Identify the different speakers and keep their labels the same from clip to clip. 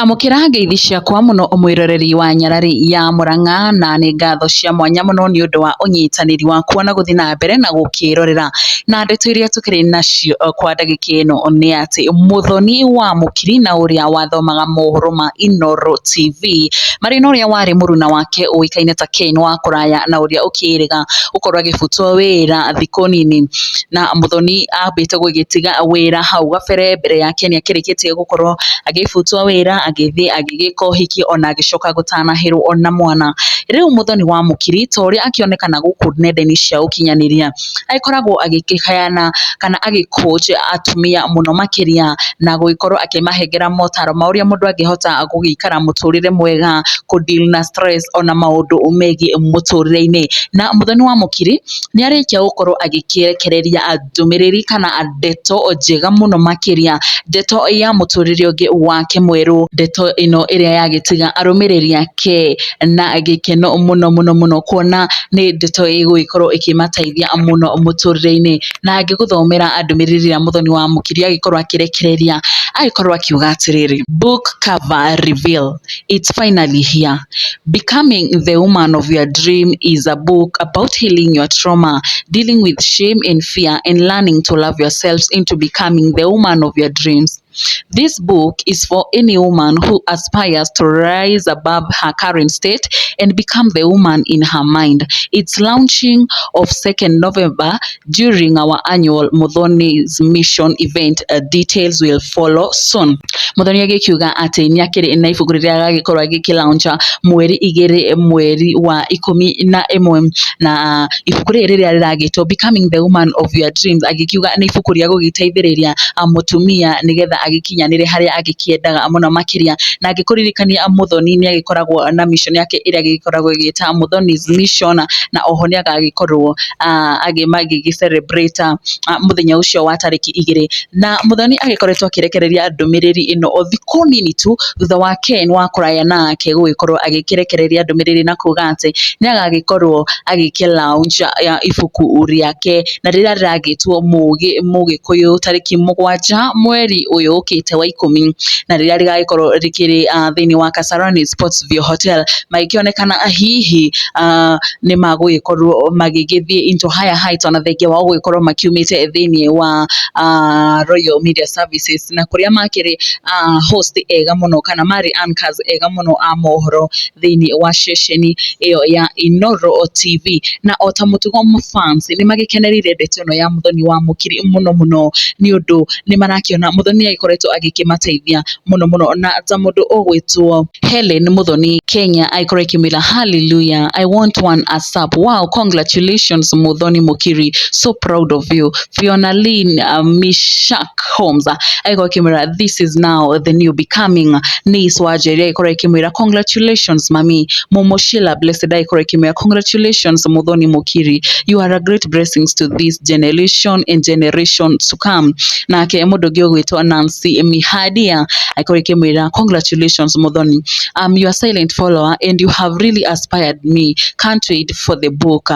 Speaker 1: Amũkĩra ngeithi ciakwa mũno mwĩroreri wa Nyarari ya Mũrang'a, na nĩ ngatho cia mwanya mũno nĩ ũndũ wa ũnyitanĩri waku na gũthiĩ na mbere na gũkĩrorera. Na ndeto iria tũkĩrĩ nacio kwa ndagĩka ĩno nĩ atĩ Mũthoni wa Mũkiri na ũrĩa wathomaga mohoro ma Inooro TV marĩ na ũrĩa warĩ mũruna wake ũĩkaine ta Ken wa kũraya na ũrĩa ũkĩrĩga gũkorwo agĩbutwo wĩra thikũ nini. Na Mũthoni ambĩte gũgĩtiga wĩra hau gabere mbere ya Ken akĩrĩkĩtie gũkorwo agĩbutwo wĩra, agĩthiĩ agĩgĩka ũhiki ona agĩcoka gũtanahĩrwo na mwana. Rĩu Mũthoni wa Mũkiri ta ũrĩa akĩonekana gũkũ nenda-inĩ cia ũkinyanĩria, agĩkoragwo agĩkĩheana kana agĩ coach atumia mũno makĩria na gũgĩkorwo akĩmahengera motaro ma ũrĩa mũndũ angĩhota gũgĩikara mũtũrĩre mwega, kũ deal na stress ona maũndũ megiĩ mũtũrĩre-inĩ. Na Mũthoni wa Mũkiri nĩ arĩkia gũkorwo agĩkĩrekereria ndũmĩrĩri kana ndeto njega mũno makĩria, ndeto ya mũtũrĩre ũngĩ wake mwerũ, ndeto ĩno ĩrĩa yagĩtiga arũmĩrĩri ake na gĩkeno mũno mũno mũno, kuona nĩ ndeto ĩgũgĩkorwo ĩkĩmateithia mũno mũtũrĩre-inĩ. Na ngĩgũthomera ndũmĩrĩri ĩrĩa Mũthoni wa Mũkiri agĩkorwo akĩrekereria, agĩkorwo akiuga atĩrĩrĩ: "Book cover reveal, it's finally here. Becoming the woman of your dream is a book about healing your trauma, dealing with shame and fear, and learning to love yourselves into becoming the woman of your dreams. This book is for any woman who aspires to rise above her current state and become the woman in her mind. It's launching of 2nd November during our annual Muthoni's Mission event. Details will follow soon." Muthoni agĩkiuga atĩ nĩ akĩrĩ na ibuku rĩrĩa agagĩkorwo agĩkĩlauncha 2 mweri wa 11, na ibuku rĩrĩ rĩrĩa rĩragĩtwo Becoming the Woman of Your Dreams, agĩkiuga nĩ ibuku rĩa gũgĩteithĩrĩria mũtumia nĩgetha agĩkinyanĩre harĩa agĩkĩendaga mũno makĩria. Na ngĩkũririkania, Muthoni nĩ agĩkoragwo na mission yake ĩrĩa agĩkoragwo ĩgĩta Muthoni's Mission, na oho nĩ agagĩkorwo agĩ celebrate mũthenya ũcio wa tarĩki 2. Na Muthoni agĩkoretwo akĩrekereria ndũmĩrĩri ĩno o thikũ nini tu thutha wa Ken wa kũraya nake gũgĩkorwo agĩkĩrekereria ndũmĩrĩri na kuga atĩ nĩ agagĩkorwo agĩkĩ launch ibuku rĩake na rĩrĩa rĩragĩtwo Mũgĩ Mũgĩkũyũ tarĩki 7 mweri ũyũ ũkĩte wa 10, na rĩrĩa rĩgagĩkorwo rĩkĩrĩ thĩinĩ wa Kasarani Sports View Hotel, magĩkĩonekana hihi nĩ magũgĩkorwo magĩgĩthiĩ into higher heights, ona thengia wao gũgĩkorwo makiumĩte thĩinĩ wa Royal Media Services, na kũrĩa makĩrĩ host ega mũno kana marĩ anchors ega mũno a mohoro thĩinĩ wa ceceni ĩyo ya Inooro TV. Na o ta mũtugo, mafans nĩ magĩkenereire ndeto ĩno ya Muthoni wa Mũkiri mũno mũno, nĩ ũndũ nĩ marakĩona Muthoni agĩkoretwo agĩkĩmateithia mũno mũno. Na ta mũndũ ũgwĩtwo Helen Muthoni Kenya agĩkorwo akĩmwĩra, "Hallelujah, I want one ASAP. Wow, congratulations Muthoni Mukiri, so proud of you." Fiona Lynn Mishak Holmes agĩkorwo akĩmwĩra, "This is now the new becoming." Nice Wanjeri agĩkorwo akĩmwĩra, "Congratulations, mami." Momoshila Blessed agĩkorwo akĩmwĩra, "Congratulations Muthoni Mukiri, you are a great blessings to this generation and generations to come." Nake mũndũ ũngĩ ũgwĩtwo Nancy Mihadia agĩkorwo akĩmwĩra, "Congratulations Muthoni, I'm your silent follower and you have really inspired me. Can't wait for the book."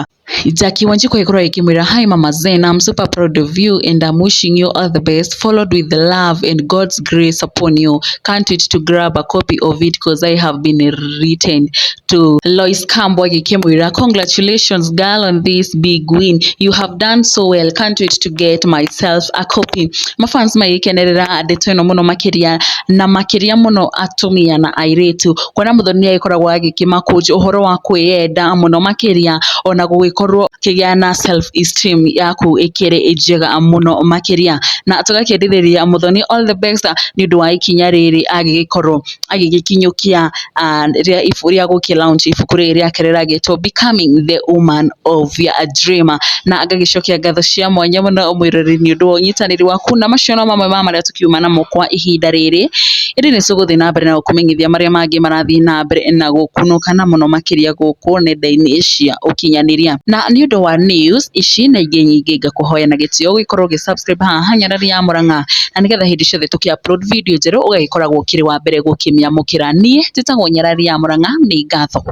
Speaker 1: Jackie Wanjiku agĩkorwo agĩkĩmwĩra, "Hi Mama Zen, I'm super proud of you and I'm wishing you all the best, followed with the love and God's grace upon you. Can't wait to grab a copy of it because I have been written to." Lois Kambo agĩkĩmwĩra, "Congratulations girl on this big win. You have done so well. Can't wait to get myself a copy." Mafans magĩkenerera ndeto ĩno mũno makĩria, na makĩria mũno atumia na airĩtu, kuona Muthoni agĩkoragwo agĩkĩmacoach ũhoro wa kwĩyenda mũno makĩria, ona gũgĩkorwo kĩgĩa na self esteem yaku ĩkĩrĩ njega mũno makĩria. Na tũgakĩendithĩria Muthoni all the best nĩ ũndũ wa ikinya rĩrĩ agĩgĩkorwo agĩgĩkinyũkia rĩa ibu rĩa gũkĩ launch ibuku rĩrĩ rĩake rĩragĩtwo Becoming the Woman of Your Dream. Na ngagĩcokia ngatho cia mwanya mũno mwĩroreri nĩ ũndũ wa ũnyitanĩri waku, na macio no mamwe ma marĩa tũkiuma namo kwa ihinda rĩrĩ, ĩndĩ nĩ tũgũthiĩ na mbere na gũkũmenyithia marĩa mangĩ marathiĩ na mbere na gũkunũkana mũno makĩria gũkũ nenda-inĩ cia ũkinyanĩria. Na nĩ ũndũ wa news ici na ingĩ nyingĩ, ngakũhoya na gĩtĩo ũgĩkorwo ũgĩ subscribe haha Nyarari ya Mũrang'a, na nĩgetha hĩndĩ ciothe tũkĩ upload video njerũ ũgagĩkoragwo ũkĩrĩ wa mbere gũkĩmĩamũkĩra. Niĩ njĩtagwo Nyarari ya Mũrang'a, nĩ ngatho.